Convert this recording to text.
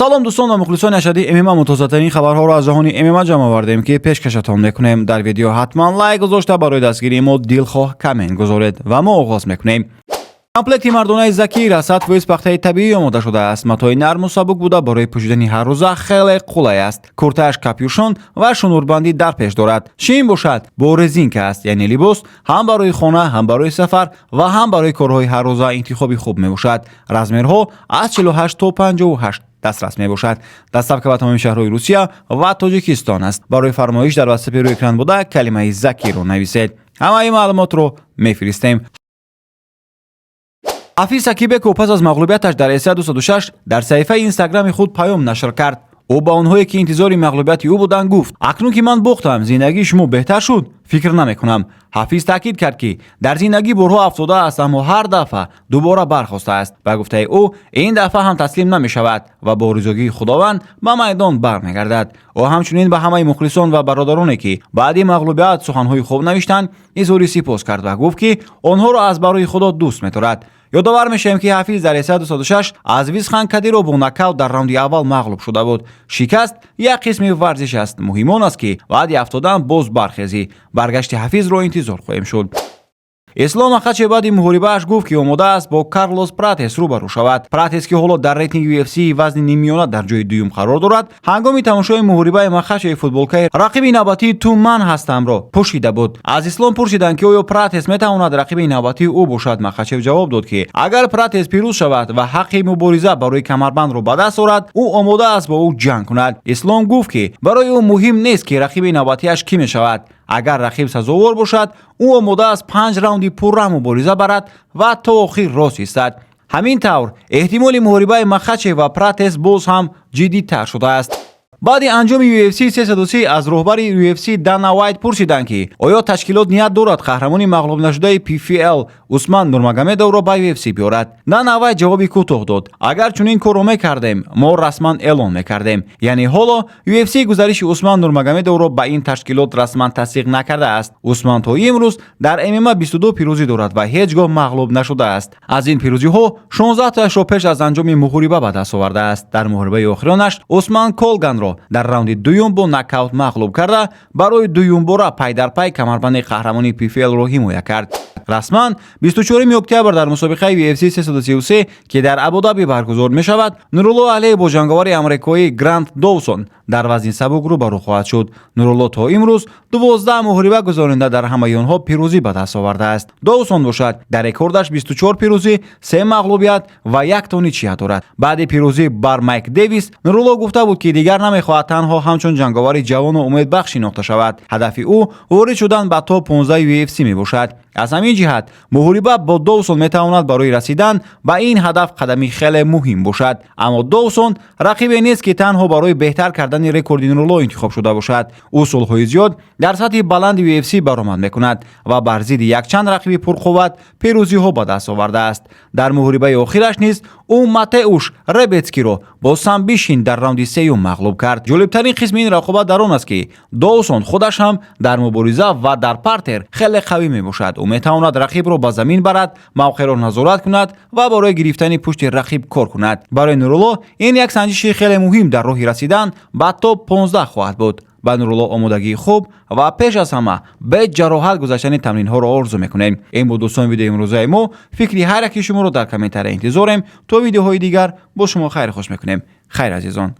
Салом, дӯстон ва мухлисони ашадии ММА. Мутозатарин хабарҳоро аз ҷаҳони ММА ҷамъ овардем, ки пешкашатон мекунем. Дар видео ҳатман лайк гузошта, барои дастгирии мо дилхоҳ коммент гузоред ва мо оғоз мекунем. Комплекти мардонаи Закир аз 100% пахтаи табиӣ омода шудааст. Матои нарму сабук буда, барои пӯшидани ҳаррӯза хеле қулай аст. Куртааш капюшон ва шунурбандӣ дар пеш дорад. Шим бошад, бо резинка аст, яъне либос ҳам барои хона, ҳам барои сафар ва ҳам барои корҳои ҳаррӯза интихоби хуб мебошад. Размерҳо аз 48 то 58 дастрас мебошад. Доставка ба тамоми шаҳрҳои Русия ва Тоҷикистон аст. Барои фармоиш дар ватсапи рӯи экран буда калимаи «Закирро» нависед, ҳамаи маълумотро мефиристем. Ҳафиз Акибеков пас аз мағлубияташ дар ECA 206 дар саҳифаи Инстаграми худ паём нашр кард. Ӯ ба онҳое, ки интизори мағлубияти ӯ буданд, гуфт: «Акнун ки ман бохтам, зиндагии шумо беҳтар шуд? Фикр намекунам». Ҳафиз таъкид кард, ки дар зиндагӣ борҳо афтодааст, аммо ҳар дафъа дубора бархостааст. Ба гуфтаи ӯ, ин дафъа ҳам таслим намешавад ва бо ризогии Худованд ба майдон бармегардад. Ӯ ҳамчунин ба ҳамаи мухлисон ва бародароне, ки баъди мағлубият суханҳои хуб навиштанд, изҳори сипос кард ва гуфт, ки онҳоро аз барои Худо дӯст медорад. Ёдовар мешавем, ки Ҳафиз дар ECA 206 аз Висхан Кадиров бо нокаут дар раунди аввал мағлуб шуда буд. Шикаст як қисми варзиш аст, муҳим он аст, ки баъди афтодан боз бархезӣ. Баргашти Ҳафизро интизор хоҳем шуд. Ислом Махачев баъди муҳорибааш гуфт, ки омода аст бо Карлос Пратес рӯбарӯ шавад. Пратес, ки ҳоло дар рейтинги UFC вазни ниммиёна дар ҷои дуюм қарор дорад, ҳангоми тамошои муҳорибаи Махачев футболкаи «Рақиби навбатии ту ман ҳастамро» пӯшида буд. Аз Ислом пурсиданд, ки оё Пратес метавонад рақиби навбатии ӯ бошад. Махачев ҷавоб дод, ки агар Пратес пирӯз шавад ва ҳаққи мубориза барои камарбандро ба даст орад, ӯ омода аст бо ӯ ҷанг кунад. Ислом гуфт, ки барои ӯ муҳим нест, ки рақиби навбатиаш кӣ мешавад. Агар рақиб сазовор бошад, ӯ омода аст панҷ раунди пурра мубориза барад ва то охир рост истад. Ҳамин тавр, эҳтимоли муҳорибаи Махачев ва Пратес боз ҳам ҷиддитар шудааст. Баъди анҷоми UFC 330 аз роҳбари UFC Дана Вайт пурсиданд, ки оё ташкилот ният дорад қаҳрамони мағлубнашудаи PFL Усман Нурмагомедовро ба UFC биёрад. Дана Вайт ҷавоби кӯтоҳ дод: «Агар чунин корро мекардем, мо расман эълон мекардем». Яъне ҳоло UFC гузариши Усман Нурмагомедовро ба ин ташкилот расман тасдиқ накардааст. Усман то имрӯз дар ММА 22 пирӯзӣ дорад ва ҳеҷ гоҳ мағлуб нашудааст. Аз ин пирӯзиҳо 16таашро пеш аз анҷоми муҳориба ба даст овардааст. Дар муҳорибаи охиронаш Усман Колганро дар раунди дуюм бо нокаут мағлуб карда, барои дуюмбора пай дар пай камарбанди қаҳрамони PFL-ро ҳимоя кард. Расман 24 октябр дар мусобиқаи UFC 333, ки дар Абудаби баргузор мешавад, Нурулло Алиев бо ҷанговари амрикоӣ Грант Доусон дар вазни сабук рӯбарӯ хоҳад шуд. Нурулло то имрӯз 12 муҳориба гузаронида, дар ҳамаи онҳо пирӯзӣ ба даст овардааст. Доусон бошад, дар рекордаш 24 пирӯзӣ, се мағлубият ва як то ничья дорад. Баъди пирӯзӣ бар Майк Дэвис Нурулло гуфта буд, ки дигар намехоҳад танҳо ҳамчун ҷанговари ҷавону умедбахш шинохта шавад. Ҳадафи ӯ ворид шудан ба топ 15 UFC мебошад. Аз ҳамин ҷиҳат муҳориба бо Доусон метавонад барои расидан ба ин ҳадаф қадами хеле муҳим бошад. Аммо Доусон рақибе нест, ки танҳо барои беҳтар кардани рекорди Нурулло интихоб шуда бошад. Ӯ солҳои зиёд дар сатҳи баланди UFC баромад мекунад ва бар зидди якчанд рақиби пурқувват пирӯзиҳо ба даст овардааст. Дар муҳорибаи охираш низ ӯ Матеуш Ребецкиро бо сабмишн дар раунди сеюм мағлуб кард. Ҷолибтарин қисми ин рақобат дар он аст, ки Доусон худаш ҳам дар мубориза ва дар партер хеле қавӣ мебошад. Ӯ метавонад рақибро ба замин барад, мавқеъро назорат кунад ва барои гирифтани пушти рақиб кор кунад. Барои Нурулло ин як санҷиши хеле муҳим дар роҳи расидан ба топ 15 хоҳад буд. Ба Нурулло омодагии хуб ва пеш аз ҳама бе ҷароҳат гузаштани тамринҳоро орзу мекунем. Ин буд, дӯстон, видеои имрӯзаи мо. Фикри ҳар яки шуморо дар комментария интизорем. То видеоҳои дигар бо шумо хайр хуш мекунем. Хайр, азизон.